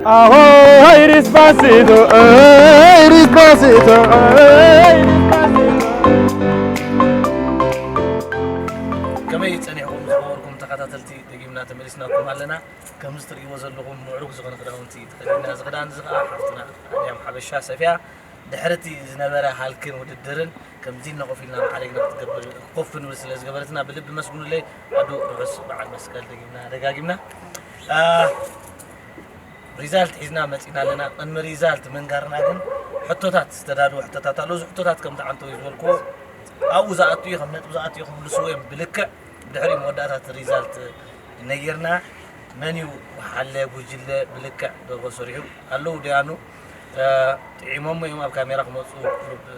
Ahoy, despacito, ey, despacito, ey, despacito. ከመይ ጸኒሕኩም ዝኸበርኩም ተኸታተልቲ፣ ደጊምና ተመሊስናኩም ኣለና። ከምዚ ትርእይዎ ዘለኹም ምዕሩግ ዝኾነ ክዳውንቲ ተኸዲና፣ እዚ ክዳን እዚ ኸኣ ሓፍትና ኣድያም ሓበሻ ሰፍያ ድሕርቲ ዝነበረ ሃልክን ውድድርን ከምዚ ኢልና ኮፍ ኢልና ማዕሪግና ክትገብር፣ ኮፍ ንብል ስለ ዝገበረትና ብልቢ መስግኑለይ። ኣዱ ርሑስ በዓል መስቀል ደጊምና ደጋጊምና። አ፣ ሪዛልት ሒዝና መጺና ኣለና። ቅድሚ ሪዛልት ምንጋርና ግን ሕቶታት ዝተዳለወ ሕቶታት ኣሎ። እዚ ሕቶታት ከምቲ ዓንተወይ ዝበልክዎ ኣብኡ ዝኣቱ እዩ፣ ከም ነጥቢ ዝኣቱ እዩ፣ ክምልስዎ እዮም ብልክዕ። ብድሕሪኡ መወዳእታት ሪዛልት ነጊርና መን እዩ ወሓለ ጉጅለ ብልክዕ ደርሆ ሰሪሑ ኣለዉ ደያኑ፣ እ፣ ጥዒሞሞ እዮም ኣብ ካሜራ ክመፁ ቁሩብ፣ እ፣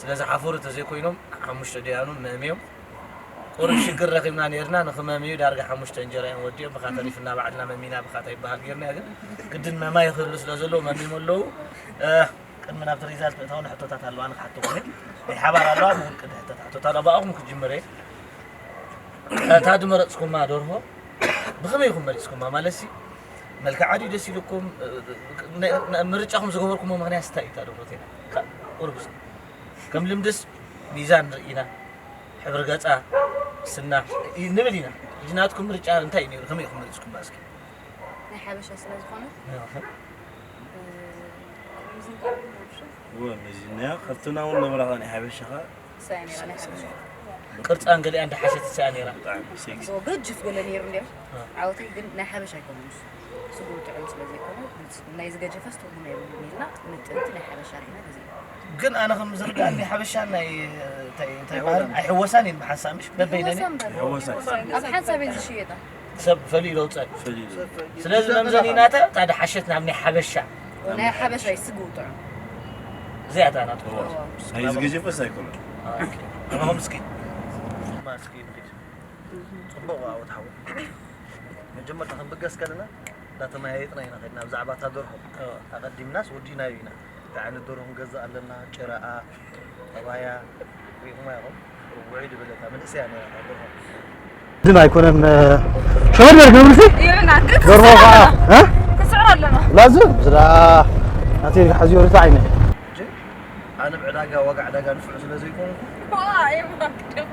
ስለ ዝሓፈሩ ተዘይኮይኖም ሓሙሽተ ደያኑ መምዮም። ቁሩብ ሽግር ረኺብና ነይርና፣ ንኽመምዩ ዳርጋ ሓሙሽተ እንጀራ እዮም ወዲኦም፣ ብኻ ተሪፍና ባዕልና መሚና ብኻ እንታይ ይበሃል ጌርና ግን ግድን መማይ ክህሉ ስለ ዘለዎ መሚሞ ኣለዉ። እ፣ ቅድሚ ናብቲ ሪዛልት ምእታውና ሕቶታት ኣለዋ ንክሓተኩም እየ። ናይ ሓባር ኣለዋ፣ ብውልቂ ድሕተት ሕቶታት ኣለዋ፣ ብኣኹም ክጅምር እየ። እታ ዝመረጽኩማ ደርሆ ብኸመይ ኢኹም መሪጽኩማ? ማለትሲ መልክዓ ድዩ ደስ ኢሉኩም? ነ-፣ ነ-፣ ምርጫኹም ዝገበርኩሞ ምኽንያት እንታይ እዩ? እታ ደርሆ ተይና ካ-፣ ቁሩብ እስኪ። ከም ልምድስ ሚዛን ንርኢ ኢና፣ ሕብሪ ገጻ፣ ስና ይ-፣ ንብል ኢና። ሕጂ ናትኩም ምርጫ እንታይ እዩ ነይሩ? ከመይ ኢኹም መሪጽኩማ እስኪ? ናይ ሓበሻ ስለ ዝኾነ፣ ኣኸ። እ፣ ምዝንጋዕ ሓበሻ። እወ፣ መዚንያ ካብትና እውን ነበራ ናይ ሓበሻ ኸኣ ንሳ እያ ነይራ ናይ ሓበሻ። ቅርጻን ገሊኣን ደሓሸት ንሳ እያ ነይራ። ብጣዕሚ ሴክሲ። እወ፣ ገጅፍ ገለ ነይሩ እንድያ። እ። ዓወተይ ግን ናይ ሓበሻ ኣይኮነን እሱ። ስግኡ ጥዑም ስለ ዘይኮነ፣ ናይ ዝገጀፈስ ትርጉም የብሉን ኢልና ምጥንቲ ናይ ሓበሻ ርኢና ገዚእና። ግን ኣነ ከም ዝርዳእኒ ሓበሻ ናይ፣ እንታይ፣ እንታይ ይበሃል? ኣይሕወሳን እየን ብሓንሳብ፣ ምሽ? በበይነን እየን። ይሕወሳ እምበር። ይሕወሳ። ኣብ ሓንሳብ እየን ዝሽየጣ። ሰብ ፈልዩ ለውፀ። ፈልዩ። ስለዚ መምዘኒናታ እታ ደሓሸት ናብ ናይ ሓበሻ። ናይ ሓበሻ እዩ ስግኡ ጥዑም። እዚኣ እታ ናትኩም። እዋ። ናይ ዝገጀፈስ ኣይኮነን። ኦኬ። ከማኹም እስኪ። ማ እስኪ ንኺድ። ጽቡቕ ዓወት ሓወይ። መጀመርታ ክንብገስ ከለና እንዳተመያየጥና ኢና ከድና ብዛዕባ እታ ደርሆ። እዋ። ኣቐዲምናስ ወዲናዮ ኢና። እንታይ ዓይነት ደርሆ ክንገዝእ ኣለና፣ ጭራኣ፣ ጠባያ፣ ርኢኹማ ኢኹም። ርቡዒ ድበለታ መንእሰያ ነይራ እታ ደርሆ። ዝም ኣይኮነን፣ ሸወድ በል ክብልሲ? ይብልና፣ ግን ደርሆ ክስዕር ከዓ፣ ኣለና። እ? ክስዕር ኣለና። ላዝም፣ ዝዳ፣ ናተይ ሓዚዮ ርታ ዓይነ። ሕጂ ኣነ ብዕዳጋ፣ ዋጋ ዕዳጋ ንፉዕ ስለ ዘይኮንኩ፣ ዋ፣ እየ ማክደም።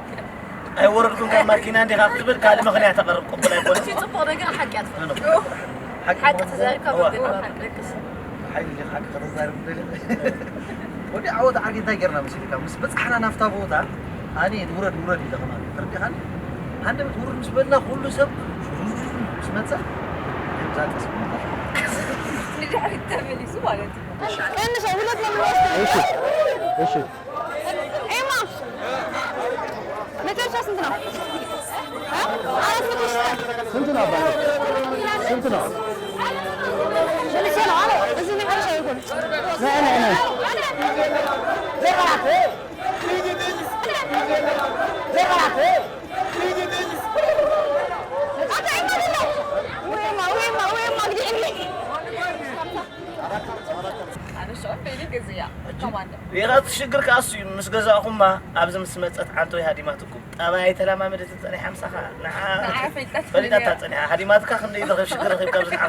ኣይወረድኩን ካብ ማኪና እንዲኻ ክትብል ካልእ ምኽንያት ተቕርብ ቅቡል ኣይኮነን። እቲ ጽቡቕ ነገር ሓቂ ኣትፈልጥ። ኖ፣ ኖ። ሓቂ ሓቂ ተዛሪብካ እዋ። ብግድና ሓቂ ደቅስ። ሓይሊ ሓቂ ከተዛርብ ደሊ። ወዲ ዓወት ዓርኪ እንታይ ጌርና መሲልካ? ምስ በጻሕና ናብታ ቦታ፣ ኣነ ውረድ፣ ውረድ ኢለ ከማን። ተረዲኻኒ? ሃንደበት ውረድ ምስ በልና ኩሉ ሰብ ምስ መጸ፣ እዛ ቀስ ብሎ ንድሕሪት ተመሊሱ ማለት እዩ። ቀንሰ፣ ሁለት ነው የሚወስደው። እሺ፣ እሺ። ኤማ፣ መጨረሻ ስንት ነው? እ? አራት መቶ ሺህ። ስንት ነው አባቴ? ስንት ነው? መልሼ ነው። አረ፣ እዚህ መጨረሻ ይሆን። ነይ፣ ነይ፣ ነይ። ዘራት፣ ዘራት። አታ፣ ኤማ፣ ኤማ፣ ኤማ፣ ግዲ፣ ኤማ። ኣነ ሸው ቤሊ ገዝያ፣ ኮማንዶ። ኢኻ እቲ ሽግር ከኣ እሱ እዩ። ምስ ገዛእኹማ ኣብዚ ምስ መጸት ዓንቶ ሃዲማትኩም። ጠባይ ኣይተለማመደትን ጸኒሓ ምሳኻ። ንዓ ንዓ ፈሊጣት ፈሊጣታ ፈሊያ። ጸኒሓ። ሃዲማትካ ክንደይ ዝረኸብ ሽግር ረኺብካ ኣብዚ ንዓ።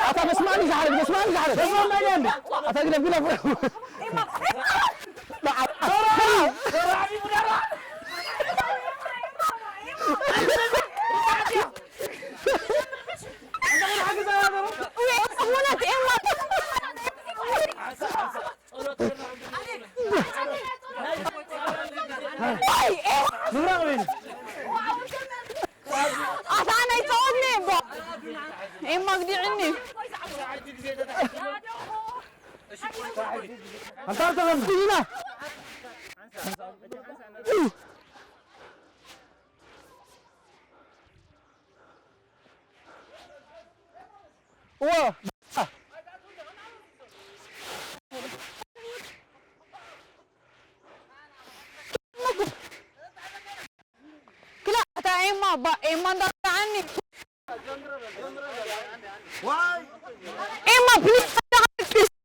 ኣታ በስማኒ ዝሓረግ፣ በስማኒ ዝሓረግ። በስማኒ ኣታ ግደፍ፣ ግደፍ። ኣታ ናይ ጸወት ነባ። ኤማ ግዲዕኒ። ኣንታ ተቐም። እዋ። ክላ፣ እታ ኤማ፣ ባ-፣ ኤማ እንዳረዓኒ። ኤማ፣ ፕሊዝ፣ እንዳረዓኒ።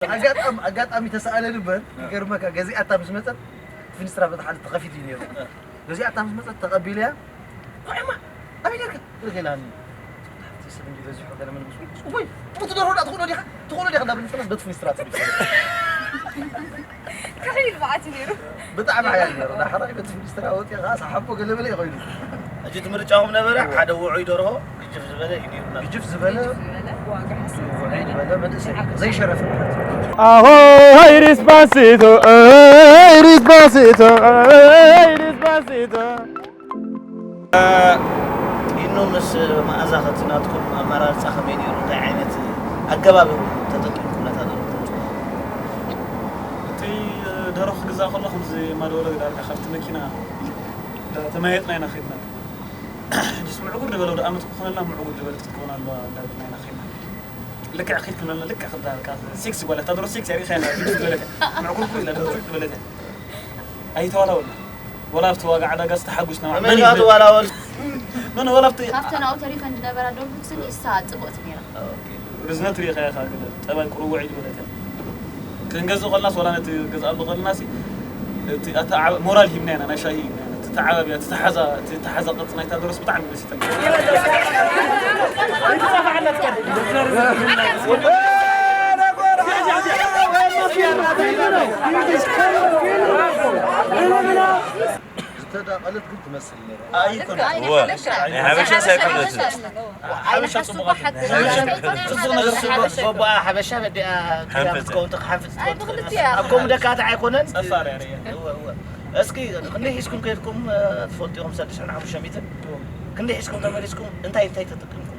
ኣጋጣሚ፣ ኣጋጣሚ ተሰኣለ ንበር፣ ይገርመካ፣ ገዚኣታ ምስ መጸት፣ ፊንስትራ በታ ሓደ ተኸፊቱ እዩ ነይሩ። እዚኣ እታ ምስ መጸት ተቐቢለያ፣ "ኮዕማ፣ ኣበይ ነርካ?" ትብል ከይላኒ። "ሓንቲ ሰብ እንዲ በዚሑ ገለ ምን ምስ ወይ፣ ወይ፣ እቲ ደርሆ ደኣ ትኽእሎ ዲኻ? ትኽእሎ ዲኻ?" እንዳበለኒ ጥራስ በቲ ፍኒስትራ ኣጸቢብ ሰለ። ከመይ ኢሉ መዓት እዩ ነይሩ? ብጣዕሚ ሓያል ነይሩ። ዳሕራይ በቲ ፍኒስትራ ወፂኣ ኸዓ ሰሓቦ ገለ በለ ይኸይዱ። ሕጂ እቲ ምርጫኹም ነበረ፣ ሓደ ውዑይ ደርሆ፣ ግጅፍ ዝበለ እዩ ነይሩና። ግጅፍ ዝበለ፣ ግጅፍ ዝበለ፣ ዋጋ ሕስብ ውዑይ ዝበለ መንእሰይ፣ ዘይሸረፈ ማለት እዩ። Aho, hey, Despacito, hey, Despacito, hey, Despacito. ኢኑ ምስ መኣዛ ከቲ ናትኩም ኣመራርፃ ከመይ ነይሩ? እንታይ ዓይነት ኣገባብ ኢኹም ተጠቂምኩም ነታ ደርሆ? እቲ ደርሆ ክግዛእ ከሎ ከምዚ ማዶሎ ዳርጋ ካብቲ መኪና ተመያየጥና ኢና ከይድና። ሕጂስ ምዕጉር ዝበለ ወደ ዓመት ክኾነልና ምዕጉር ዝበለ ክትከውን ኣለዋ እንዳበልና ኢና ከይድና። ልክዕ ከይድ ክንበልና ልክዕ ክዳ በቃ ሴክሲ ጓል እታ ደርሆ ሴክሲ ኣሪኻ ኢላ ክትበለት እያ። ምዕጉር ኩሉ ኢላ ደርሆ ክትበለት እያ። ኣይተዋላወልና። ወላ ኣብቲ ዋጋ ዕዳጋ ዝተሓጉስና መመሊኣ ትዋላወል። ኖ፣ ኖ፣ ወላ ኣብቲ ካብተን ኣብኡ ተሪፈን ዝነበራ ደርሁት ስኒ እሳ ጽብቕቲ ነይራ። ርዝነት ርኢኻ ኢኻ ግን ጠባይ ቁሩብ ውዒ ዝበለት እያ። ክንገዝእ ከለናስ ወላ ነቲ ገዝኣሉ ከለናሲ እቲ ኣተዓባ-፣ ሞራል ሂብና ኢና፣ ናይ ሻሂ ሂብና ኢና። እቲ ተዓባብያ፣ እቲ ተሓዛ፣ እቲ ተሓዛ ቅርጺ ናይታ ደርሆስ ብጣዕሚ ደስ ይብል። ዝተዳቐለት ግን ትመስል ነይራ። ኣይኮነን። እወ። ናይ ሓበሻ ሳይኮነትን። ሓበሻ ጽቡቓት። ጽቡቕ ነገር ስለ ጎባኣ ሓበሻ በዲኣ ኪዳ ሓንፈጸ። ክትከውን ትኽ-፣ ሓንፈጽ ኣይ፣ ትኸውን ትኽእል። ብኽልቲኡ እያ። ኣብ ከምኡ ደካትዕ ኣይኮነን። ጸፋር እያ ርእያ። እወ፣ እወ። እስኪ ክንደይ ሒዝኩም ከይድኩም፣ እ፣ ትፈልጡ ኢኹም? ሰለስተ ሽሕን ሓሙሽተ ሚእትን? ክንደይ ሒዝኩም ተመሊስኩም? እንታይ እንታይ ተጠቂምኩምሉ?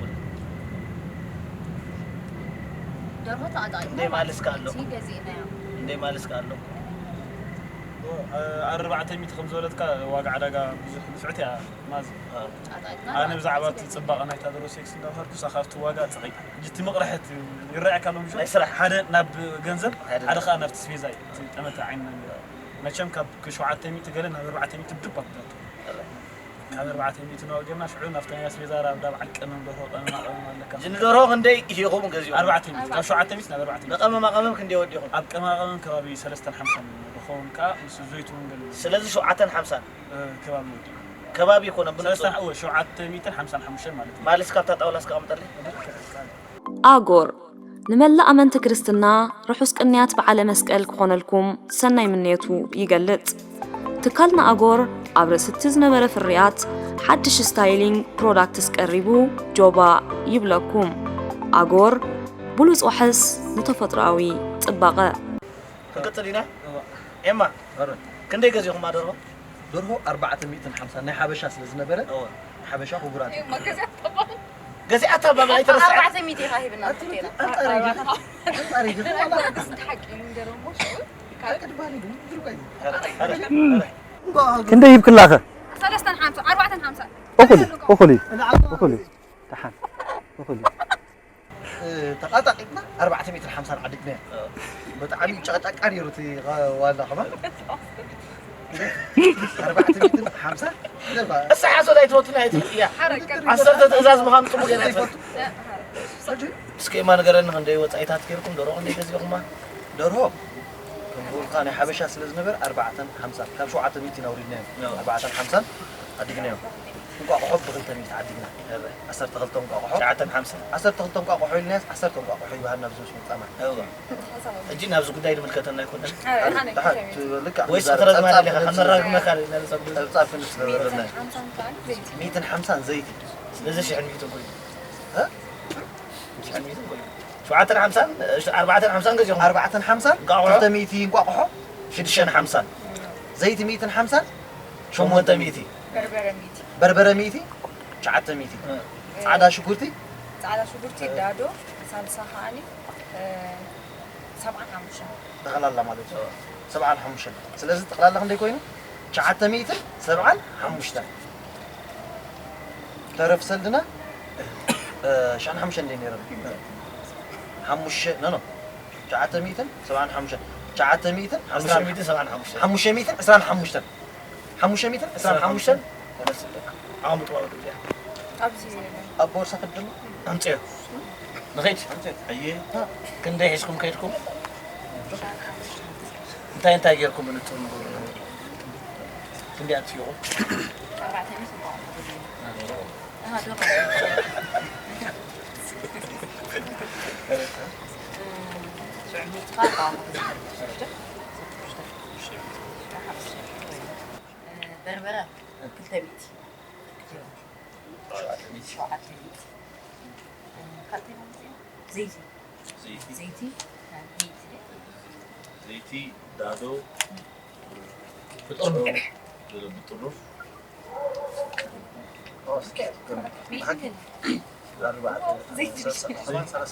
ደርሆ ተኣጣቒምና ክንደይ ማለት ማልስካ ኣሎ? እቲ ገዚእናዮ። ክንደይ ማልስካ ኣሎ? እ፣ ኣርባዕተ ሚእቲ ከም ዝበለትካ ዋጋ ዕዳጋ ብዙሕ ንፍዕቲ እያ ማዚ። እ። ኣጣቒምና ኣነ ብዛዕባ እቲ ጽባቐ ናይታ ደርሆ ሴክስ እንዳበልኩ፣ እሳ ካብቲ ዋጋ ጽቒ። ሕጂ እቲ ምቕርሐት ይረኣየካ ኣሎ፣ ምሽ? ናይ ስራሕ። ሓደ ናብ ገንዘብ፣ ሓደ ሓደ ከኣ ናብቲ ስቤዛ እዩ። እቲ ጠመተ ዓይኒ መቸም ካብ ሸውዓተ ሚእቲ ገለ ናብ ኣርባዕተ ሚእቲ ድብ ኣቢላቶ። ካብ ኣርባዕተ ሚእቲ እናወገድና ሽዑ ናብቲ ናይ ኣስቤዛ ራብዳ በዓል ቀመም ደርሆ ቀመማ ቀመም ኣለካ። እዚ ንደርሆ ክንደይ ኢኹም ገዚእኹም? ኣርባዕተ ሚእቲ፣ ካብ ሸውዓተ ሚእቲ ናብ ኣርባዕተ ሚእቲ። ንቀመማ ቀመም ክንደይ ወዲኹም? ኣብ ቀመማ ቀመም ከባቢ ሰለስተን ሓምሳን ንኸውን ከኣ ምስ ዘይትውን ገለ። ስለዚ ሸውዓተን ሓምሳን? እ፣ ከባቢ ወዲቑ። ከባቢ ይኮነ ብንጹር? ሰለስተን፣ እወ፣ ሸውዓተ ሚእትን ሓምሳን ሓሙሽተን ማለት እዩ። ማለትስ ካብታ ጣውላ እስከ ኣቕምጠለይ? ኣጎር፣ ንመላእ ኣመንቲ ክርስትና ርሑስ ቅንያት በዓለ መስቀል ክኾነልኩም ሰናይ ምንየቱ ይገልጽ። ትካልና ኣጎር ኣብ ርእሲ እቲ ዝነበረ ፍርያት ሓድሽ ስታይሊንግ ፕሮዳክትስ ቀሪቡ ጆባ ይብለኩም። ኣጎር፣ ብሉጽ ዋሕስ ንተፈጥሮኣዊ ጽባቐ። ክንቅጽል ኢና። እዋ። ኤማ፣ ኣረ። ክንደይ ገዚኹማ ደርሆ? ደርሆ ኣርባዕተ ሚእትን ሓምሳን ናይ ሓበሻ ስለ ዝነበረ፣ እዋ። ሓበሻ ክቡራት እዩ። ኤማ፣ ገዚኣ ተባል። ገዚኣታ ባባ ኣይተረስዐ። ኣርባዕተ ሚእቲ ኢኻ ሂብና ኣቲ ተቴና። ኣንጻር ኢኻ። ኣንጻር ኢኻ። ኣርባዕተ ሚእቲ ሓቂ እዩ፣ ንገሮም እሞ ሽዑ። ኣቲ ድባሪ ግን ድርቆይ። ኣረ፣ ኣረ፣ ኣረ። ክንደይ ሂብክላኸ? ሰለስተን ሓምሳ፣ ኣርባዕተን ሓምሳ። እኹል፣ እኹል እዩ። እኹል እዩ። ደሓን። እኹል እዩ። እ፣ ተቓጣቂጥና ኣርባዕተ ሚእትን ሓምሳን ዓዲግናዮ። ብጣዕሚ ጨቕጫቃ ነይሩ እቲ ኸ-፣ ዋላ ኸማ። ኣርባዕተ ሚእትን ሓምሳ? እሳ ሓሶት ኣይትፈቱን እያ፣ ኣይትፍልጥ እያ። ሓረቀ። ዓሰርተ ትእዛዝ ምዃኑ ጽቡቕ ገይራ ትፈልጥ። እስኪ ኤማ ንገረኒ፣ ክንደይ ወጻኢታት ገይርኩም? ደርሆ ክንደይ ገዚእኹማ? ደርሆ ከም ብኡልካ ናይ ሓበሻ ስለ ዝነበረ ኣርባዕተን ሓምሳን፣ ካብ ሸውዓተ ሚእቲ ኢና ኣውሪድናዮ። ኣዎ። ኣርባዕተን ሓምሳን ዓዲግናዮ። እንቋቑሖ ብኽልተ ሚእቲ ዓዲግና። እረ። ዓሰርተ ክልተ እንቋቑሖ። ትሽዓተን ሓምሳን። ዓሰርተ ክልተ እንቋቑሖ ኢልናስ ዓሰርተ እንቋቑሖ ይበሃል ናብዚ ምስ መጻና። እዋ። ሕጂ ናብዚ ጉዳይ ዝምልከተና ኣይኮነን። ኣረ፣ ኣነ ደሓን፣ ኣይኮነን። ት-፣ ልክዕ ወይስ ክትረግመና ጸብጻብ ኢኻ? ክንረግመካ ኢልና ጸብጻብ። ጸብጻብ ክንስለበለና። ሚእትን ሓምሳን ከኣ ዘይቲ። ሚእትን ሓምሳን ዘይቲ። ስለዚ ሽሕን ሚእትን ኮይኑ። እ? ሽሕን ሚእትን ኮይኑ። ሸውዓተን ሓምሳን፣ ኣርባዕተን ሓምሳን ገዚኹም። ኣርባዕተን ሓምሳን፣ እንቋቑሖ። ክልተ ሚእቲ እንቋቑሖ። ሽዱሽተን ሓምሳን። ዘይቲ ሚእትን ሓምሳን። ሸሞንተ ሚእቲ። በርበረ ሚእቲ። በርበረ ሚእቲ፣ ትሽዓተ ሚእቲ። እ። ጻዕዳ ሽጉርቲ? ጻዕዳ ሽጉርቲ፣ እ። ዳዶ፣ ሳልሳ ከኣኒ፣ እ፣ ሰብዓን ሓሙሽተን። ጠቕላላ ማለት እዩ። እ። ሰብዓን ሓሙሽተን። ስለዚ ጠቕላላ ክንደይ ኮይኑ? ትሽዓተ ሚእትን ሰብዓን ሓሙሽተን። ተረፍ ሰልድና፣ እ፣ ሽሕን ሓሙሽተን እንደ ነይረን። ሓሙሽተ፣ ኖ፣ ኖ። ትሽዓተ ሚእትን ሰብዓን ሓሙሽተን። ትሽዓተ ሚእትን ዕስራን ሓሙሽተ። ሓሙሽተ ሚእትን ዕስራን ሓሙሽተን። ሓሙሽተ ሚእትን ዕስራን ሓሙሽተን። ተነስእ። ዓቕሚ ጥዋወት እዚኣ። ኣብዚ ኣብ ቦርሳ ክድማ? ኣምፅኦ። ንኸይድ? ኣየ። ክንደይ ሒዝኩም ከይድኩም? እንታይ እንታይ ጌርኩም ብንጹር ንገሩና? ክንደይ ኣትዩ? ኣርባዕተ ሚእቲ ጽቡቕ ኣሎ። ኣሃ፣ ዶ። ሽዑ ሚእቲ ኻብ ኣርባዕተ ሚእቲ። በርበረ ክልተ ሚእቲ። ሸውዓተ ሚእቲ። ሸውዓተ ሚእቲ። ካልእ እንታይ ማለት እዩ? ዘይቲ። ዘይቲ። ዘይቲ፣ ሚእቲ። ዘይቲ፣ ዳዶ፣ ብጥርኑፍ። ብጥርኑፍ። ሚእቲ። ዘይቲ።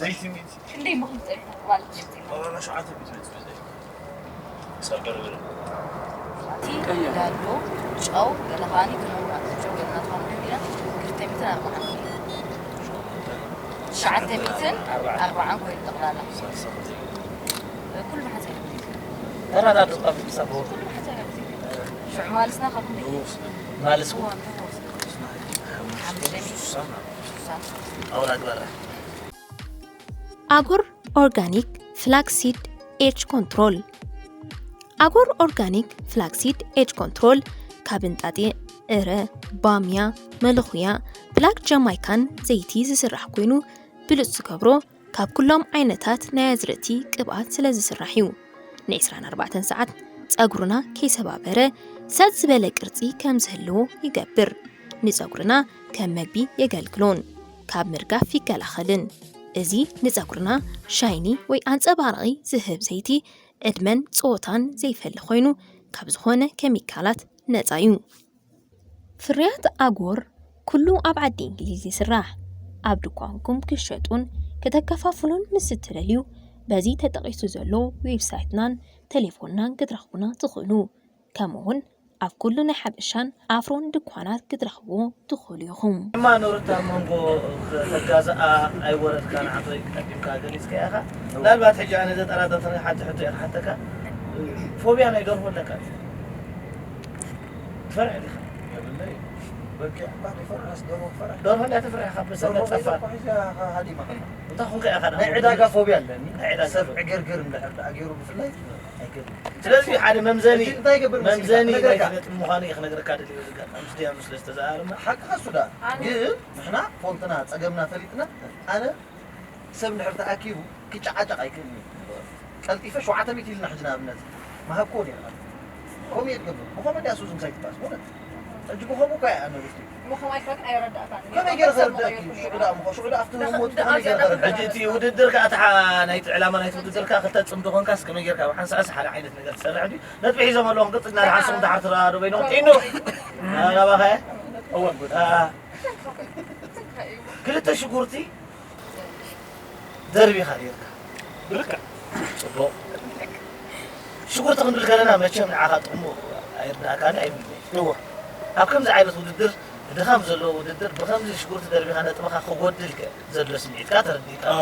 ዘይቲ፣ ሚእቲ። ክንደይ ምኽንያት ማለት እዩ? ሸውዓተ ሚእቲ። እቲ ዳዶ፣ ጨው፣ ገለ ከዓኒ ክኖር፣ ጨው ገለ ናትካ ንብረት ኢና፣ ክልተ ሚእትን ኣርባዓን። ትሽዓተ ሚእትን ኣርባዓን ኮይኑ ጠቕላላ። ኩሉ መሓዛ እዩ። ተራ ዳዶ ኣብ ምሳቦ። ኩሉ መሓዛ እዩ። ሽዑ ማልስና ካብ ክንደይ? ማልስ እዋ፣ ንወስድ። ሓሙሽተ ሚእቲ። ኣውራ ግበራ። ኣጎር ኦርጋኒክ ፍላክሲድ ኤጅ ኮንትሮል። ኣጎር ኦርጋኒክ ፍላክሲድ ኤጅ ኮንትሮል ካብ እንጣጢዕ፣ እረ፣ ባምያ፣ መለኹያ፣ ብላክ ጃማይካን ዘይቲ ዝስራሕ ኮይኑ፣ ብሉጽ ዝገብሮ ካብ ኩሎም ዓይነታት ናይ ኣዝርእቲ ቅብኣት ስለ ዝስራሕ እዩ። ን24 ሰዓት ጸጉርና ከይሰባበረ ሰጥ ዝበለ ቅርጺ ከም ዝህልዎ ይገብር። ንጸጉርና ከም መግቢ የገልግሎን ካብ ምርጋፍ ይከላኸልን። እዚ ንጸጉርና ሻይኒ ወይ ኣንጸባራቒ ዝህብ ዘይቲ ዕድመን ጾታን ዘይፈሊ ኮይኑ ካብ ዝኾነ ኬሚካላት ነጻ እዩ። ፍርያት ኣጎር ኩሉ ኣብ ዓዲ እንግሊዝ ይስራሕ። ኣብ ድኳንኩም ክሸጡን ከተከፋፍሉን ምስ እትደልዩ በዚ ተጠቒሱ ዘሎ ዌብሳይትናን ቴሌፎንናን ክትረኽቡና ትኽእሉ። ከምኡውን ኣብ ኩሉ ናይ ሓበሻን ኣፍሮን ድኳናት ክትረኽብዎ ትኽእሉ ኢኹም። እማ ኖርታ መንጎ ከተጋዝኣ ኣይወረድካን፣ ዓቶይ ቀዲምካ ገሊጽካ ኢኻ። ምናልባት ሕጂ ኣነ ዘጠራጠርተኒ ሓንቲ ሕቶ እየ ክሓተካ። ፎብያ ናይ ደርሆ ኣለካ ድዩ? ትፈርሕ ዲኻ? የብለይ። በጊዕ እኳ ዘይፈርሕስ ደርሆ ክፈርሕ? ደርሆ እንድያ ትፈርሕ ካብ መሰል ዶርሆ ጠፋ። ሒዛ ሃዲማ ከላ። እንታይ ኾንካ ኢኻ ደኣ? ናይ ዕዳጋ ፎብያ ኣለኒ። ናይ ዕዳጋ ሰብ ፎብያ። ዕግርግር እንድሕር ደኣ ገይሩ ብፍላይ ኣይገርም። ስለዚ ሓደ መምዘኒ፣ ሕጂ እንታይ ይገብር መሲልካ? መምዘኒ ናይ ክነግረካ። ስነ ጥበብ ምዃኑ እየ ክነግረካ ደልየ፣ በዚ ኣጋጣሚ ምስ ደያኑ ስለ ዝተዘራረብና። ሓቅኻ እሱ ደኣ። ኣነ ግን ንሕና ፎንትና ጸገምና ፈሊጥና፣ ኣነ ሰብ እንድሕር ተኣኪቡ ክጨቃጨቅ ኣይክእልን እዩ። ቀልጢፈ ሸውዓተ ሚእቲ ኢልና ሕጂ ንኣብነት ምሃብክዎ ኔርና። ከምኡ እየ ዝገብር። ብኸመይ ድያ ሱዙን ሳይትባስ? እውነት። ሕጂ ብኸምኡ እኳ እየ ኣነ ርፍቲ። ብኸማይ ከ ግን ኣይረዳእካን። ከመይ ገይረ ከረዳእኪ? ሽዑ ደኣ እሞ፣ ሽዑ ደኣ ኣብቲ ሞት ከመይ ገይረ ከረዳእኪ? ሕጂ እቲ ውድድር ከኣ፣ እቲ ሓ-፣ ናይቲ ዕላማ ናይቲ ውድድር ከኣ ክልተ ጽምዲ ኾንካስ ከመይ ጌርካ ብሓንሳእስ ሓደ ዓይነት ነገር ትሰርሕ ድዩ? ነጥቢ ሒዞም ኣለዉ፣ ክንቅጽል ኢና፣ ደሓን ንስኹም ደሓር ትረዳድኡ በይኖም። ጢኑ። ኣናባኸ? እወ፣ ጉድ። ኣ፣ ክልተ ሽጉርቲ ደርቢኻ ጌርካ። ብልክዕ። ጽቡቕ። ሽጉርቲ ክንብል ከለና መቸም ንዓኻ ጥቕሙ ኣይርዳእካን ኣይብልን እየ። እወ። ኣብ ከምዚ ዓይነት ውድድር፣ ብድኻም ዘለዎ ውድድር፣ ብኸምዚ ሽጉርቲ ደርቢኻ ነጥብኻ ክጎድል ከ ዘሎ ስምዒትካ ተረዲእካ። አ፣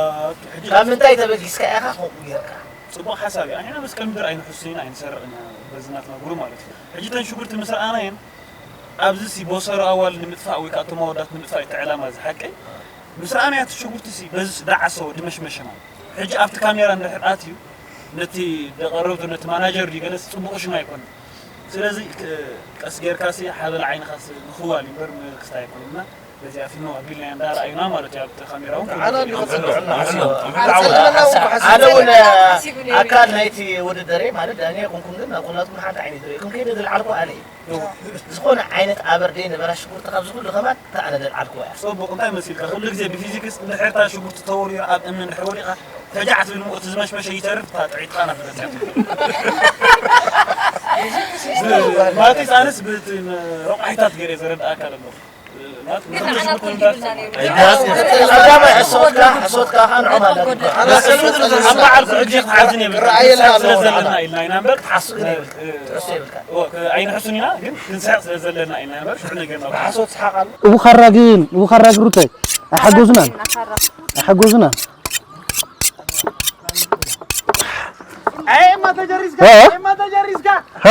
ሕጂ ካብ ምንታይ ተበጊስካ ኢኻ ከምኡ ጌርካ? ጽቡቕ ሓሳብ እዩ። ኣንሕና መስቀል ምድር ኣይንሕሱን ኢና፣ ኣይንሰርቕን ኢና፣ በዚ ናትና ጉሩ ማለት እዩ። ሕጂ እተን ሽጉርቲ ምስ ረኣናየን፣ ኣብዚ ሲ ቦሰሮ ኣዋልድ ንምጥፋእ ወይ ከዓ እቶም ኣወዳት ንምጥፋእ እዩ እቲ ዕላማ እዚ ሓቀይ። ምስ ረኣናዮ እቲ ሽጉርቲ ሲ በዚ ሲ ደዓሰ ወዲ መሽመሸ ማለት። ሕጂ ኣብቲ ካሜራ እንድሕር ኣትዩ ነቲ ደቀረብቱ ነቲ ማናጀር ድዩ ገለስ ጽቡቕ ሽም ኣይኮነን። ስለዚ ክ-፣ ቀስ ጌርካ ሲ ሓበል ዓይንኻ ሲ ምኽዋል እዩ እምበር ምክስታ ኣይኮነን። እና በዚኣ ፊልም ኣቢልና እንዳረኣዩና ማለት እዩ ኣብቲ ካሜራ እውን ኣነ እንዲኹም ጽቡቕ እና ሓሲቦም። ኣነ እውን ኣካል ናይቲ ውድድር እየ ማለት ዳኛ ኣይኮንኩን፣ ግን ናብ ኩላትኩም ሓንቲ ዓይነት ርእይኩም ከይደ ዝለዓልኩ ኣነ እየ። ዝኾነ ዓይነት ኣበር ደይ ነበራ ሽጉርቲ ካብዚ ኩሉ ከማን እታ ኣነ ደልዓልክዋ እያ። ጽቡቕ፣ እንታይ መሲልካ? ኩሉ ግዜ ብፊዚክስ እንድሕር እታ ሽጉርቲ ተወሪራ ኣብ እምኒ እንድሕር ወዲቓ፣ ተጃዕ ትብል እሞ እቲ ዝመሽመሸ ይተርፍ፣ እታ ጥዒትካ ናብ ትበጽሕ። ማቲስ ኣነስ ብቲ ረቋሒታት ገይረ ዘረድኣካ ኣለኹ። ቀዳማይ ሕሶትካ፣ ሕሶትካ ኸዓ ንዖም ኣለካ። ኣብ በዓል ኩዕጂ ክትሓዝን የብልካ። ረኣየና ስለ ኣለዎ ዘለና ንዓና። ኢልና ኢና እምበር፣ ትሓስብ ግን የብልካ። ትሕሱ የብልካ። እወ፣ ከ-፣ ኣይንሕሱን ኢና፣ ግን ክንስሕቕ ስለ ዘለና ኢና እምበር፣ ሽዑ ነጊርና። ብሓሶት ስሓቕ ኣሎ። እቡ ኻራ ግን፣ እቡ ኻራ ግሩተይ። ኣይሓጎዙናን። ኣይሓጎዙናን። ኣይ፣ እማ ተጀሪዝካ፣ እ? እማ ተጀሪዝካ። ሃ?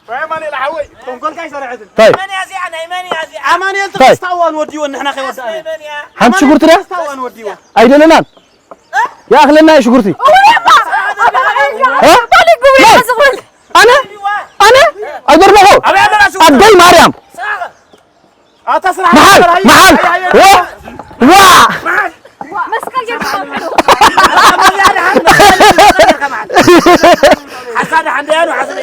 ኣይ፣ ኣማኑኤል ሓወይ፣ ተንኮልካ ኣይሰረሐትን። ታይ? መን እያ እዚኣ? ናይ መን እያ እዚኣ? ኣማኑኤል ታይ? ተኸስታ እዋን ወዲዎ፣ ንሕና ከይወዳእና። ናይ መን እያ? ሓንቲ ሽጉርቲ ድያ? ተኸስታ እዋን ወዲዎ። ኣይደለናን። እ? ይኣኽለና እዩ ሽጉርቲ። እውይ፣ እማ! እ? ባሊጉ ታይ? ዝኹል። ኣነ? ኣነ? ኣይገርመኹ። ኣበይ ኣለና ሽጉርቲ? ኣደይ ማ-፣ መሓል መሓል ዋ ዋ መስቀል ጌርካ ኣብዕሎ። ሓሳድ ሓንደያ ነው ሓሳድ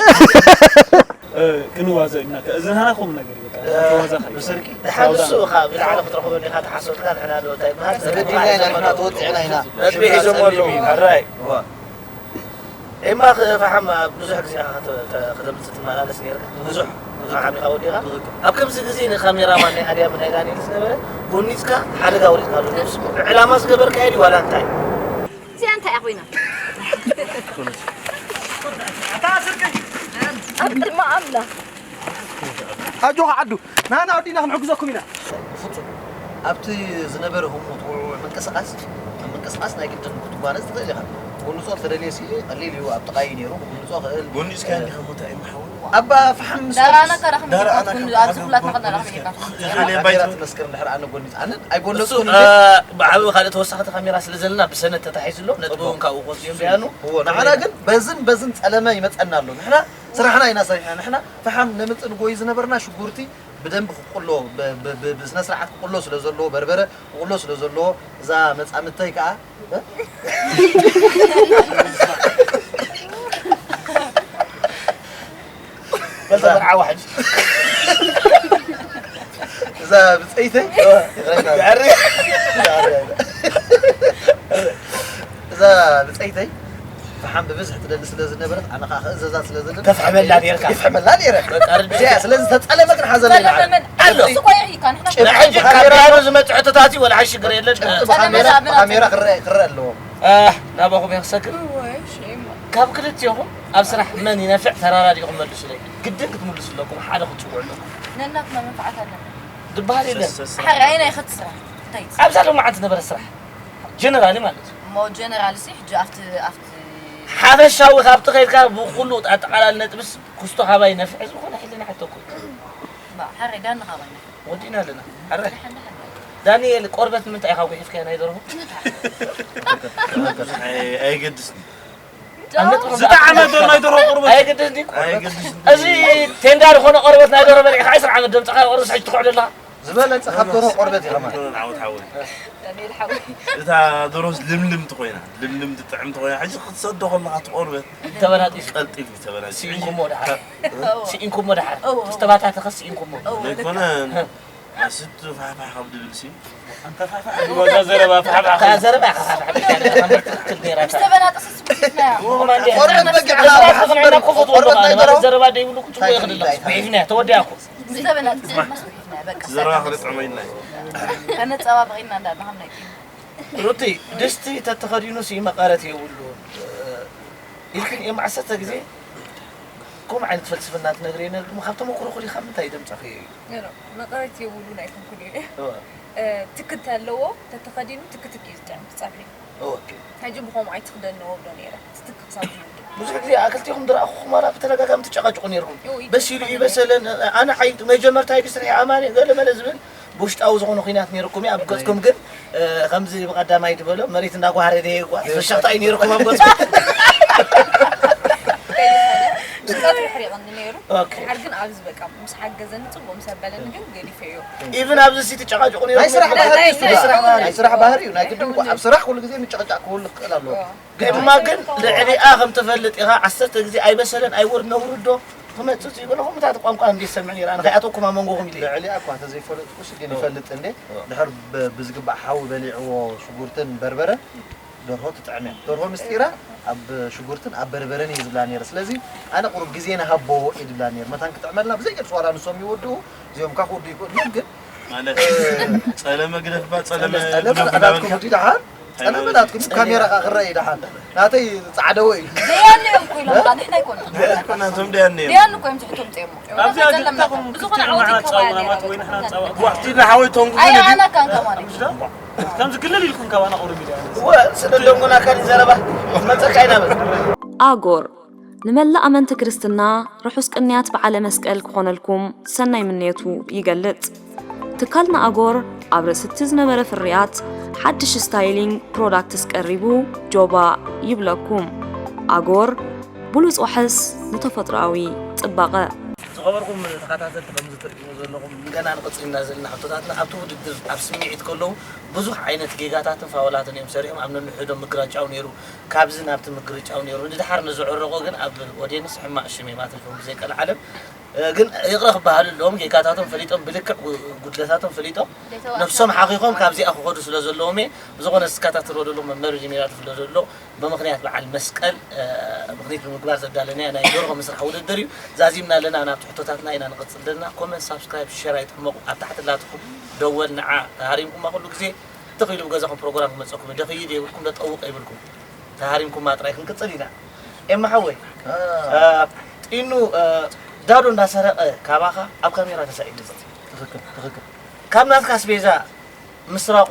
ክንዋዘ ኢና እዚ ናና ቁም ነገር እዩ። በቃ ተዋዛ ኸይ ብስርቂ ደሓን ንሱ ኻ ብላዕሊ ክትረኽቦ እንዲኻ ተሓሰብካ ንሕና ዶ እንታይ ይበሃል? ተበዲልና ኢና ንሕና ተወፂዕና ኢና። ነጥቢ ሒዞም ኣለዉ። ሕራይ። ኤማ ፈሓም ብዙሕ ግዜ ኢኻ ከተምፅእ ትመላለስ ነርካ። ብዙሕ ፈሓም ኢኻ ወዲኻ። ኣብ ከምዚ ግዜ ንካሜራማን ናይ ኣድያም ናይ ዳንኤል ዝነበረ ጎኒፅካ ሓደጋ ወሪድካ ኣሎ። ዕላማ ዝገበርካዮ ድዩ ዋላ እንታይ? እዚኣ እንታይ እያ ኮይና? ኣብ ቅድሚ ኣምላኽ ኣጆኻ ዓዱ ናና ወዲና ክንሕግዘኩም ኢና። ፍጹም ኣብቲ ዝነበረ ህሞት ውዕውዕ ምንቅስቃስ ኣብ ምንቅስቃስ ናይ ግድን ክትጓነዝ ትኽእል ኢኻ። ጎንጾ ተደልየ ሲ ቀሊል እዩ ኣብ ጥቓይ ነይሩ ክጉንጾ ክእል። ጎንጽካ እንዲኻ ቦታ ይመሓወል። ኣባ ፈሓም ምስ ዳራና ከረኽም ኣብዚ ኩላትና ከነረኽም ኢልካ ካሜራ ትመስክር እንድሕር ኣነ ጎኒጽ ኣነ ኣይጎነጽኩን። ብዓቢ ካልእ ተወሳኺ ካሜራ ስለ ዘለና ብሰነድ ተታሒዙ ኣሎ ነጥቢ እውን ካብኡ ክወስድ እዮም ደያኑ። እዎ ንዓና ግን በዝን በዝን ጸለመ ይመጸና ኣሎ ንሕና ስራሕና ኢና ሰሪሕና ንሕና ፈሓም ነምጽእ ንጎይ ዝነበርና ሽጉርቲ ብደንብ ክቁሎ ብስነ ስርዓት ክቁሎ ስለ ዘለዎ በርበረ ክቁሎ ስለ ዘለዎ እዛ መጻምድተይ ከኣ በልተ መርዓዋ ሕጂ እዛ ብጸይተይ እዛ ብጸይተይ ፈሓም ብብዝሒ ትደሊ ስለ ዝነበረት ኣነ ከዓ ክእዘዛ ስለ ዝደሊ ተፍሕመላ ነርካ። ይፍሕመላ ነረ በቃ ርድያ ስለዚ ተጸለመ ክንሓዘለ ኢና ተለመን ኣሎ እሱ እኮ ይሪካ ንሕና ሕጂ ካብ ቢያኖ ዝመጽእ ሕቶታት እዩ ወላ ሓሽ ሽግር የለን ካሜራ ክረአ ኣለዎ ናባኹም እየ ክሰግር ካብ ክልቲኹም ኣብ ስራሕ መን ይነፍዕ ተራዳዲኹም መልሱለይ ግድን ክትምልሱ ኣለኩም ሓደ ክትፅውዑ ኣለኩም ነናትና መንፍዓት ኣለና ዝበሃል የለን ሓራይ ናይ ኸት ስራሕ እንታይ ኣብዛ ሎማዓንቲ ነበረ ስራሕ ጀነራሊ ማለት እዩ እሞ ጀነራል ሲ ሕጂ ኣብቲ ኣብቲ ሓፈሻዊ ካብቲ ከይድካ ብኩሉ ኣጠቃላሊ ነጥብስ ክስቶ ካባይ ነፍዕ ዝኾነ ሕልና ሓተኩ ሓራይ ዳኒ ካባይ ነፍዕ ወዲእና ኣለና ሓራይ ዳንኤል ቆርበት ንምንታይ ኢኻ ጉሒፍካዮ ናይ ደርሆ ኣይገድስን ዝጠዓመ ዶ ናይ ደርሆ ቆርበት ኣይገድስን እዚ ቴንዳ ዝኾነ ቆርበት ናይ ደርሆ በሊዕካ ዕስራ ዓመት ደምፅኻ ቆርበት ሕጂ ትኩዕዶ ኣለኻ ዝበለፀ ካብ ደርሆ ቆርበት ኢኻ ማለት እታ ደሮስ ልምልምቲ ኮይና ልምልምቲ ጥዕምቲ ኮይና ሕጂ ክትሰዶ ከለኻ ትቆርበት ተበናጢስ ቀልጢፍ ተበናጢስ ስኢንኩሞ ደሓር ስኢንኩሞ ደሓር ዝተባታተኸ ስኢንኩሞ ዘይኮነ ስቱ ፋሕፋሕ ካብ ድብል ሲ ዘረባ ፋሕፋሕ ዘረባ ትክክል ነራ ዝተበናጠሰ ስኩትና ቆርበት በጊዕና ዘረባ ደይብሉ ክፅቦ ይኽእል ኣለኹ ተወዲኣኩ ዘረባ ክነጥዕሞ ኢልና እዩ ከነፀባበቕ ኢና እንዳልና ከም ናይ ቂም ሩቲ ድስቲ ተተኸዲኑ ሲ መቐረት የብሉ ኢልክን እዮም ዓሰርተ ግዜ ከምኡ ዓይነት ፈልስፍና ትነግሪ ነርኩም ካብ ተመክሮ ኩሊ ካብ ምንታይ ደምፀኺ እዩ መቐረት የብሉ ናይ ተንኩል እዩ ትክት ኣለዎ ተተኸዲኑ ትክትክ እዩ ዝጥዕም ፀብሒ ሕጂ ብኸምኡ ኣይትኽደንዎ ብሎ ነይረ ትትክ ክሳብ ዝውድእ ብዙሕ ግዜ ኣክልቲኹም ዝረኣኹኹም ዋላ ብተደጋጋሚ ትጨቃጭቁ ነይርኩም በሲሉ ይበሰለን ኣነ ዓይንቱ መጀመርታ ይብስር ኣማኒ ገለ መለ ዝብል ብውሽጣዊ ዝኾነ ኩናት ነይርኩም ኣብ ገጽኩም ግን ከምዚ ብቀዳማይ ዝበሎ መሬት እንዳጓሃረ ደየጓ ተሸኽታ እዩ ነይርኩም ኣብ ገጽኩም ቀትሪ ሕሪቐኒ ነይሩ ድሓር ግን ኣብዚ በቃ ምስ ሓገዘኒ ፅቡቅ ምስ ኣበለኒ ግን ገዲፈዮ ኢቭን ኣብዚ ሲ ትጨቃጭቁ ነይሩ ናይ ስራሕ ባህሪ ናይ ስራሕ ባህሪ እዩ ናይ ግድን እኮ ኣብ ስራሕ ኩሉ ግዜ ምጭቕጫቅ ክህሉ ክኽእል ኣለዎ ድማ ግን ልዕሊኣ ከም ትፈልጥ ኢኻ ዓሰርተ ግዜ ኣይበሰለን ኣይወርድ ነውርዶ ክመፅእ እዩ ገለኹም ምታት ቋንቋ እንዲ ዝሰምዕ ነይረ ኣነ ከይኣተኩም ኣብ መንጎኹም ኢለ ልዕሊኣ እኳ እንተዘይፈለጥኩስ ግን ይፈልጥ እንዴ ድሕር ብዝግባእ ሓዊ በሊዕዎ ሽጉርትን በርበረን ደርሆ ትጥዕም እያ ደርሆ ምስጢራ ኣብ ሽጉርትን ኣብ በርበረን እየ ዝብላ ነይረ ስለዚ ኣነ ቁሩብ ግዜ ንሃቦ እየ ዝብላ ነይረ መታን ክጥዕመልና ብዘይገድስ ዋላ ንሶም ይወድኡ እዚኦም ካ ክወዱ ይክእሉ እዮም ግን ማለት ጸለመ ግደፍባ ጸለመ ጸለመ ናትኩም ድሓን ጸለመ ናትኩም ካሜራ ካ ክረአ ድሓን ናተይ ጻዕደወ እዩ ደያኒ እዮም ኮይኖም ካ ንሕና ኣይኮነ ናቶም ደያኒ እዮም እኮ እዮም ትሕቶም ጸሞ ኣብዚኣ ጅታኹም ዝኾነ ዓወት ይከባለ ዋሕቲ ንሓወይ ቶንጉ ኣይ ኣና ካን ከማሪ ከምዚ ክልል ኢልኩም ካባና ቁሩብ ኢለ ስለ ደንጉና ካን ዘረባ መጸካ ይናበል ኣጎር ንመላእ ኣመንቲ ክርስትና ርሑስ ቅንያት በዓለ መስቀል ክኾነልኩም ሰናይ ምንየቱ ይገልጽ። ትካል ንኣጎር ኣብ ርእሲ እቲ ዝነበረ ፍርያት ሓድሽ ስታይሊንግ ፕሮዳክትስ ቀሪቡ ጆባ ይብለኩም። ኣጎር ብሉጽ ዋሕስ ንተፈጥሮኣዊ ጽባቐ። ኸበርኩም ተኸታተልቲ፣ ከምዚ ትርእይዎ ዘለኹም ገና ንቕጽል ኢና ዘለና። ሕቶታትና ኣብቲ ውድድር ኣብ ስምዒት ከለዉ ብዙሕ ዓይነት ጌጋታትን ፋውላትን እዮም ሰሪሖም። ኣብ ነንሕዶም ምግራጫው ነይሩ፣ ካብዚ ናብቲ ምግራጫው ነይሩ። ንድሓር ንዝዕረቑ ግን ኣብ ኦድየንስ ሕማቕ ሽም እዮም ኣትሪፎም ብዘይቀልዓለም። እ፣ ግን ይቕረ ክበሃሉ ኣለዎም። ጌጋታቶም ፈሊጦም፣ ብልክዕ ጉ-፣ ጉድለታቶም ፈሊጦም፣ ዘይተዋእካ ነብሶም ሓኺኾም ካብዚኣ ክኸዱ ስለ ዘለዎም እየ። ብዝኾነ ዝከታተልዎ ዘለዉ መምህር ጀሚራ ትፍለ ዘሎ ብምኽንያት በዓል መስቀል፣ እ፣ ምኽንያት ብምግባር ዘዳለናዮ ናይ ደርሆ ምስራሕ ውድድር እዩ። ዛዚምና ኣለና፣ ናብቲ ሕቶታትና ኢና ንቕጽል ዘለና። ኮመንት፣ ሳብስክራይብ፣ ሸር ኣይትሕመቑ። ኣብ ታሕቲ ኣላትኩም ደወል ንዓ ተሃሪምኩማ ኩሉ ግዜ ትኽኢሉ ብገዛኹም ፕሮግራም ክመጸኩም። ደኽይድ የብልኩም፣ ደጠውቕ የብልኩም። ተሃሪምኩማ ጥራይ ክንቅጽል ኢና። ኤማ ሓወይ፣ አ። እ፣ ጢኑ፣ እ፣ ዳዶ እንዳሰረቐ ካባኻ ኣብ ካሜራ ተሳኢሉ። ትኽክል፣ ትኽክል። ካብ ናትካ ኣስቤዛ ምስራቑ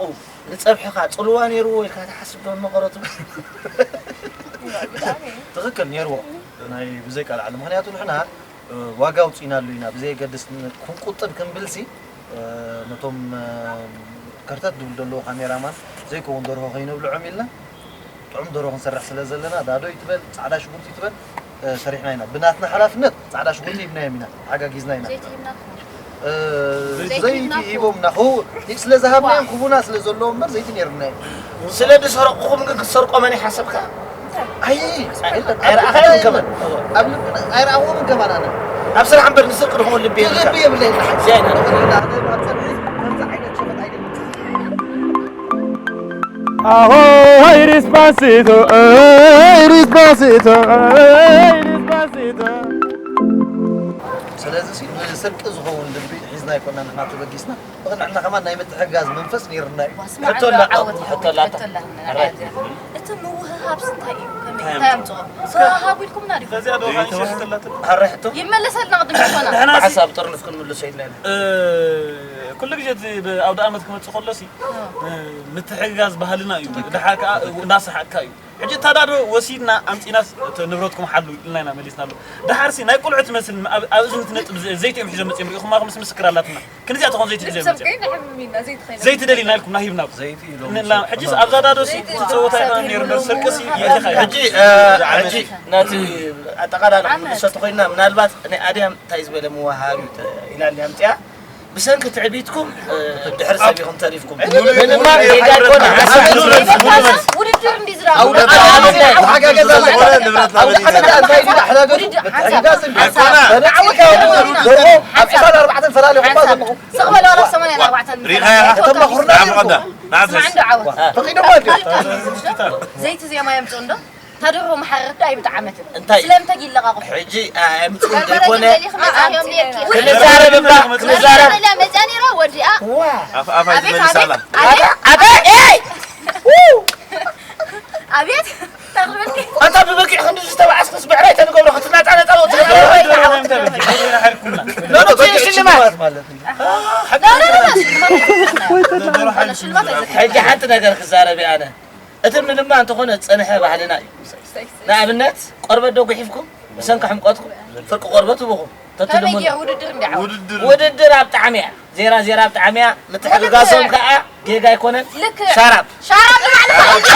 ንጸብሕኻ ጽልዋ ነይርዎ ኢልካ ትሓስብ ዶ መቐረቱ? ትኽክል ነይርዎ፣ ናይ ብዘይ ቃል ዓለም። ምኽንያቱ ንሕና፣ እ፣ ዋጋ ኣውጺእናሉ ኢና፣ ብዘየገድስ ን-፣ ክንቁጥብ ክንብልሲ፣ እ፣ ነቶም፣ እ፣ ከርተት ድብል ዘለዉ ካሜራማን ዘይከውን ደርሆ ከይነብልዖም ኢልና ጥዑም ደርሆ ክንሰርሕ ስለ ዘለና፣ ዳዶ ይትበል፣ ጻዕዳ ሽጉርቲ ይትበል፣ እ፣ ሰሪሕና ኢና። ብናትና ሓላፍነት ጻዕዳ ሽጉርቲ ሂብናዮም ኢና፣ ሓጋጊዝና ኢና። ዘይቲ ሂብናኩም። እ፣ ዘይቲ ዘይቲ ሂብናኩም። ሂቦምና። ክው-፣ ስለ ዝሃብናዮም ክቡና ስለ ዘለዎ እምበር ዘይቲ ነይሩና እዩ። ስለ ዝሰረቕኹም ግን ክትሰርቆ መን ይሓሰብካ? ኣይ፣ ኣይረኣኻዮምን ከማን። ኣብ ልብና ኣይረኣኹምን ከማን ኣነ። ኣብ ስራሕ እምበር ንስርቂ ድኾን ልቢ የብልካ። ልቢ የብለይን። እዚኣ ኢና። ኣብ ጸብሒ ከምዚ ዓይነት ሸፈጥ ኣይደልን። Aho, hey, Despacito, hey, Despacito, hey, Despacito. ስለዚ ሲ ንስርቂ ዝኸውን ልቢ ሒዝና ኣይኮና ንሕና ተበጊስና። ንሕና ከማን ናይ ምትሕግጋዝ መንፈስ ነይርና እዩ። ዋስማ ሕቶ ኣላ-፣ ዓወት ሕቶ ኣላታ። ሕቶ ኣላታ። ሕራይ። እቲ ምውህሃብ እንታይ እዩ? ከመይ፣ እንታይ ኣምጽኦ? ተወሃሃቡ ኢልኩምና ዲኹም? ከዚኣ ዶ ኻን ሸፍትላት? ሕራይ ሕቶ? ይመለሰልና ቅድም ዝኾና። ንሕና ሲ ብሓሳብ ጥርንፍ ክንምልሶ ኢልና ኢና። እ፣ ኩሉ ግዜ እቲ ብ-፣ ኣውደ ኣመት ክመጽእ ከሎ ሲ፣ እ። እ፣ ምትሕግጋዝ ባህልና እዩ። ትኽክል። ድሓር ከኣ እናሰሓቅካ እዩ። ሕጂ እታ ዳዶ ወሲድና ኣምጺናስ እቲ ንብረትኩም ሓሉ ኢልና ኢና መሊስናሉ። ድሓርሲ ናይ ቆልዑ ትመስል ኣብ፣ ኣብ እዝኒ ትነጥብ ዘ-፣ ዘይቲ እዮም ሒዞም መጺኦም ርኢኹማ፣ ምስ ምስክር ኣላትና። ክንዚኣ ትኾን ዘይቲ ሒዞም መጺኦም። ልብሶም ከይንሕምም ኢና፣ ዘይቲ ከይንሕምም። ዘይቲ ደሊና ኢልኩም ናሂብና። ዘይቲ ኢሎም ን-፣ ና-፣ ሰጡ። ሕጂስ ኣብዛ ዳዶ ሲ ዘይቲ ትጸወታ ኢሎም ኢና ነይሩ፣ ሰጡ። ስርቂ ሲ የትኻ እዩ። ሕጂ፣ እ፣ ሕጂ ነቲ ኣጠቓላሊ ዓመት። ክንምልሶ ተኾይንና ምናልባት ናይ ኣድያም እንታይ ዝበለ መወሃሃብ እዩ ተ-፣ ኢላ እንድያ ኣምጺኣ። ብሰንኪ ትዕቢትኩም፣ እ፣ ድሕሪ ሰብ ኢኹም ተሪፍኩም። ምንም ጌጋ ኣይኮነ፣ ሓሳብ እዩ። ውድድር እንዲ ዝረኣኹ። ኣውደ ዓመት ናይ ተሓጋገዛ ዝኾነ ንብረት ኣውደ ዓመት እንታይ እዩ? ኣሕዳገቱ ውድድር ሓንሳብ። ምትሕግጋዝ እንዲ። ሓንሳብ። ኣይኮነ። በነፂ ከይዱ ደርሆ ኣብ ሓንሳብ። ዕስራን ኣርባዕተን ፈላሊኹማ ዘለኹም። ስቕ በል ዋላ ሰማንያን ኣርባዕተን ሪኻያ? ተማኹርና ስማዕ ኣለኹም። እንዶ ዓወት። ፈቒዶም ኣድዮም። ዘይቲ ዜማ የምፅኡ እንዶ? ተደርሆ መሓረርቲ ኣይብጣዓመትን። እንታይ? ስለምንታይ ይለቓቑ? ሕጂ፣ እ፣ ኣይምጽኡን በርበረ ዘይኮነ ግን ደሊኹም መጻእዮም ነይርኪ። ክንዛረብ እባ፣ ክንዛረብ። መጻ ነይራ ወዲኣ። ዋ። ኣፍ ኣፋ ኣቤት፣ ዝመልስ ኣላ። ኣቤት፣ ኣቤት። ኣታ፣ ኤይ! ው! ኣቤት፣ ተቕርበልኪ። ኣታ ብበጊዕ ክንዲ ዝተባዓስክስ ብዕራይ ተንገብሮ ክትናጣነጣ ወጽእ። ኖ፣ ኖ፣ ትንሽ ሽልማት። ሽልማት ማለት እዩ። ኖ፣ ኖ፣ ኖ፣ ሽልማት። ሽልማት ኣይዘክርን። ሕጂ ሓንቲ ነገር ክዛረብ እየ ኣነ። እቲ ምልማ እንተኾነ ዝጸንሐ ባህልና እዩ። ንኣብነት፣ ቆርበት ዶ ጉሒፍኩም? ብሰንኪ ሕምቆትኩም ፍርቂ ቆርበት ህቡኹም። ተትልምኑ። ከመይ ገይሩ ውድድር እንዲ ዓወት? ውድድር። ውድድር ኣብ ጣዕሚ እያ። ዜራ ዜራ ኣብ ጣዕሚ እያ። ምትሕግጋዞም ከኣ ጌጋ ኣይኮነን። ልክዕ። ሻራብ። ሻራብ ንባዕልኻ ኢልካ።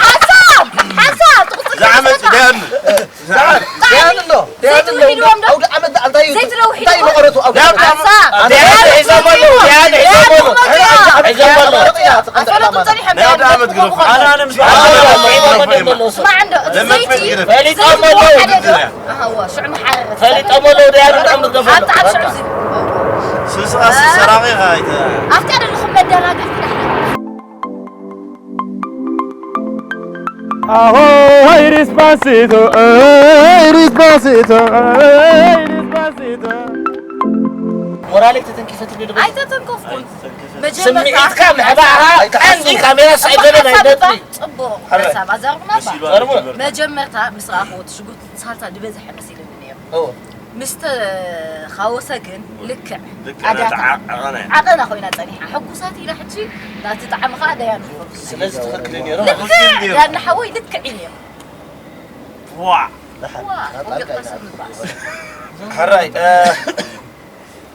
ሓንሳብ! ሓንሳብ! ትቕጽል ዝዓመጽ ትመስለካ? ደያኑ። ደያኑ ኣሎ። ደያኑ ኣሎ። ዘይትውሂድዎም ዶ? ኣውደ ዓመት እንታይ እዩ? ዘይትለውሂድዎም? እንታይ እዩ መቐረቱ ኣውደ ዓመት? ሓንሳብ! ደያኑ ሒዞም ኣለዉ። ደያኑ ሒዞም ኣለዉ። ደያኑ ሒዞም ኣለዉ። ኣፈለጡ ጸኒሖም ናይ ኣውደ ዓመት ግደፉ። ኣነ፣ ኣነ ምስ ኣነ፣ ኣነ፣ ኣነ፣ ስማዕ እንዶ፣ እቲ ለመት ዘይቲ፣ ግደፍ። ፈሊጦም ዘለዉ ኣለዉ። ሓደ፣ ኣሃ፣ እዋ፣ ሽዑ መሓረር። ፈሊጦም ኣለዉ። ደያኑ ብጣዕሚ ግደፉ። ኣብቲ ኣብ ሽዑ እዚ። ስስቓስ ሰራቒ ኸኣ ኣይተ- ኣብቲ ኣይደለኹም መደናገርቲ ዳሕና። Aho, hey, Despacito, hey, Despacito, hey, Despacito. ሞራለይ ተተንኪፈትኒ ዶ? ኣይተተንከፍኩን። መጀመርታ ስምዒትካ ምሕባእኻ ቀንዲ ካሜራ ሳይገለ ናይ ሓሳብ ነጥቢ። እባ ጽቡቕ ሓሳብ ኣዛርብና እባ። መሲሉ ኣሎ። መጀመርታ ምስ ረኣኽዎ እቲ ሽጉርቲ ሳልሳ ዝበዝሐ መሲሉኒ ነይሩ። እዎ። ምስ ተኻወሰ ግን ልክዕ ልክዕ ኣድያታ ዓቐና እያ። ዓቐና ኮይና ጸኒሓ። ሕጉሳት ኢና ሕጂ ናቲ ጣዕሚ ኸኣ ደያኑ ይፈልጡ። ስለዚ ትኽክል እዩ ነይሩ ማለት እዩ። ልክዕ ዳና ሓወይ ልክዕ እዩ ነይሩ። ዋ! ደሓን፣ ዋ! ናጣልቃ ኢና። ሕራይ፣ እ፣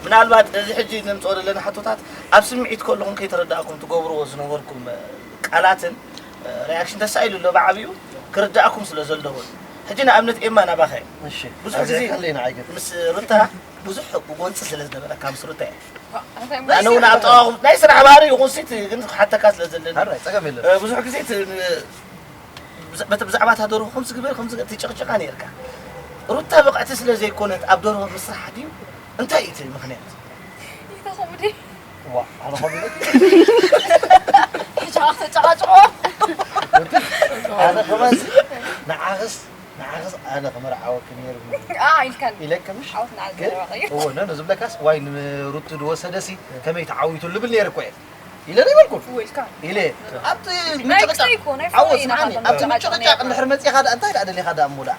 ምናልባት እዚ ሕጂ ነምጽኦ ዘለና ሕቶታት ኣብ ስምዒት ከለኹም ከይተረዳእኩም ትገብርዎ ዝነበርኩም፣ እ፣ ቃላትን ሪያክሽን ተሳኢሉ ኣሎ ብዓቢኡ ክርዳእኩም ስለ ዘለዎ። ሕጂ ንኣብነት ኤማ ናባኻ እዩ። እሺ። ብዙሕ ግዜ ኣዚኻ ኣለይ ንዓይ ገለ። ምስ ሩታ ብዙሕ ብጎንፂ ስለ ዝነበረ ካብ ምስሩታ እየ። ኣነ እውን ኣብ ጠዋኹም ናይ ስራሕ ባህሪ ይኹን ሲት ግን ክሓተካ ስለ ዘለኒ። ኣራይ፣ ጸገም የለን። እ፣ ብዙሕ ግዜ እቲ፣ እ፣ ብዛ-፣ በቲ ብዛዕባ እታ ደርሆ ከምዚ ግበር፣ ከምዚ ትጭቕጭቓ ነይርካ። ሩታ ብቕዕቲ ስለ ዘይኮነት ኣብ ደርሆ ምስራሕ ድዩ? እንታይ እዩ እቲ ምኽንያት? ይተኸሙ ድዩ? ዋ፣ ኣነ ኸም ኢለ ሕጂ ኸዓ ክተጨቓጭቖ። ኣነ ከማን ንዓኽስ፣ ንዓኽስ ኣነ ክምርዓወኪ ነይሩ። ኣ፣ ኢልካኒ። ኢለኪ ምሽ? ዓወት ንዓል ግን፣ ዘለዋ ቀይር። እወ፣ ነ-፣ ንዝብለካስ ዋይ ንሩቱ ዝወሰደሲ ከመይ ተዓዊቱ ልብል ነይሩ እኮ እየ። ኢለ ዶ ይበልኩ? እወ፣ ኢልካ። ኢለ። ኣብቲ ናይ ምጭቕጫቕ፣ ክሰይ እኮ፣ ናይ ዓወት ፍቕሪ ኢና ስምዓኒ፣ ካብቶም ኣብቲ ምጭቕጫቕ ጨቃጨቕና። እንድሕር መጺኻ ደኣ እንታይ ደኣ ደሊኻ ደኣ እሞ ደኣ?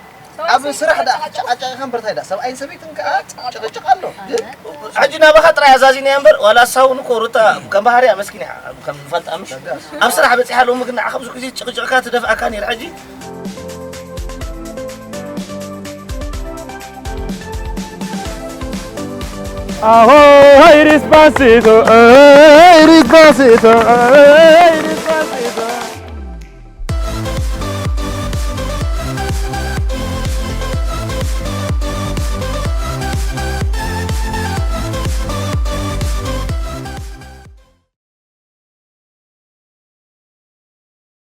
ኣብ ስራሕ ደኣ ክትጨቃጨቕ እምበር እንታይ ደኣ ሰብኣይን ሰበይትን ከኣ ጭቕጭቕ ኣሎ። ግን ሕጂ ናባኻ ጥራይ ኣዛዚና እምበር ዋላ እሳ እውን እኮ ሩታ ከም ባህርያ መስኪን እያ ከም ንፈልጣ ምሽ ኣብ ስራሕ በጺሓ ሎሚ ግን ንዓኻ ብዙሕ ግዜ ጭቕጭቕካ ትደፍኣካ ነይር ሕጂ Aho, hey, Despacito, hey, Despacito, hey.